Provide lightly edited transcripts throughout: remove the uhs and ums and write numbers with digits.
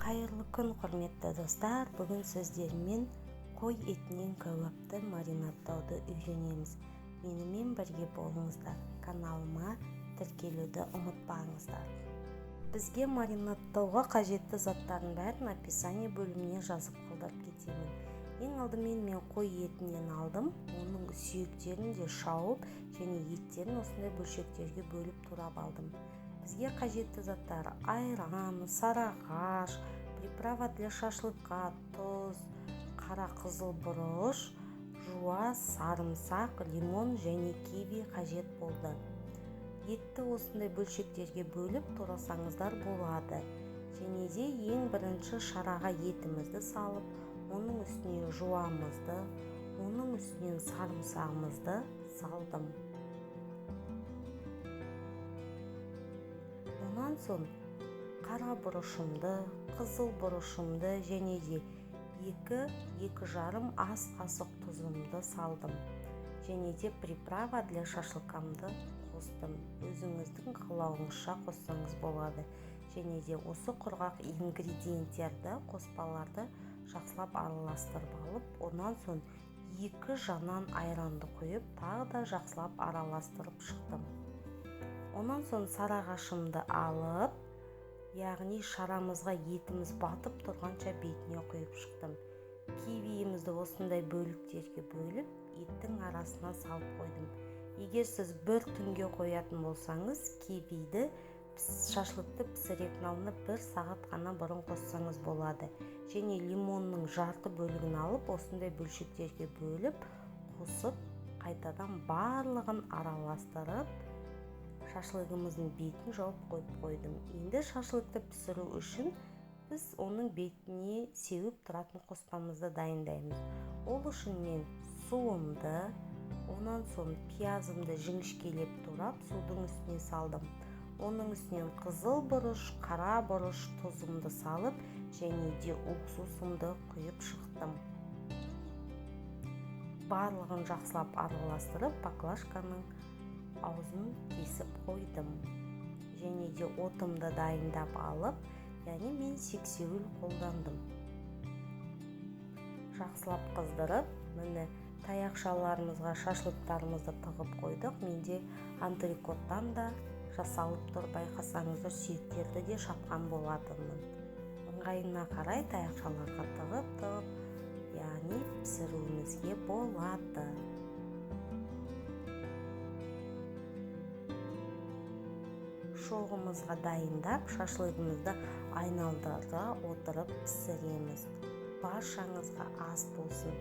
Қайырлы күн, құрметті достар! Бүгін сіздермен қой етінен кәуапты маринадтауды үйренеміз. Менімен бірге болыңыздар. Каналыма тіркелуді ұмытпаңыздар. Бізге маринадтауға қажетті заттардың бәрін описание бөліміне жазып қалдырып кетемін. Ең алдымен мен қой етінен алдым. Оның сүйектерін де шауып және еттерін осындай бөлшектерге бөліп турап алдым. Бізге қажетті заттар: айран, сарыағаш, приправа для шашлыка, тұз, қара қызыл бұрыш, жуа, сарымсақ, лимон және киви қажет болды. Етті осындай бөлшектерге бөліп турасаңыздар болады. Және де ең бірінші шараға етімізді салып, оның үстіне жуамызды, оның үстінен сарымсағымызды салдым. Онан соң қара бұрышымды, қызыл бұрышымды және де 2-2,5 ас қасық тұзымды салдым. Және де приправа для шашлыкамды қостым. Өзіңіздің қалауыңызша қоссаңыз болады. Және де осы құрғақ ингредиенттерді, қоспаларды жақсылап араластырып алып, онан соң 2 жанан айранды құйып, тағы да жақсылап араластырып шықтым. Онан соң сарыағашымды алып, яғни шарамызға етіміз батып тұрғанша бетіне құйып шықтым. Кивиімізді осындай бөліктерге бөліп, еттің арасына салып қойдым. Егер сіз бір түнге қоятын болсаңыз, кивиді шашлыкты пісіретін алдында 1 сағат қана бұрын қоссаңыз болады. Және лимонның жарты бөлігін алып, осындай бөлшектерге бөліп, қосып, қайтадан барлығын араластырып, шашлығымыздың бетін жауып қойып қойдым. Енді шашлыкты пісіру үшін біз оның бетіне сеуіп тұратын қоспамызды дайындаймыз. Ол үшін мен суымды, онан соң пиязымды жіңішкелеп турап, судың үстіне салдым. Оның үстінен қызыл бұрыш, қара бұрыш, тұзымды салып, және де уксусымды құйып шықтым. Барлығын жақсылап араластырып, баклажканың аузын кесіп қойдым. Және де отымды дайындап алып, яғни мен сексеуіл қолдандым. Жақсылап қыздырып, міне таяқшаларымызға шашлыктарымызды тығып қойдық. Менде антрикоттан да жасалып тұр, байқасаңыздар сүйектерді де шапқан болатынмын. Ыңғайына қарай таяқшаларға тығып-тығып, яғни пісіруімізге болады. Шоғымызға дайындап, шашлығымызды айналдыра отырып пісіреміз. Баршаңызға ас болсын.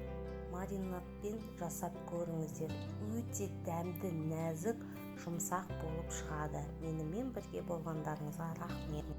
Маринадпен жасап көріңіздер. Өте дәмді, нәзік, жұмсақ болып шығады. Менімен бірге болғандарыңызға рахмет.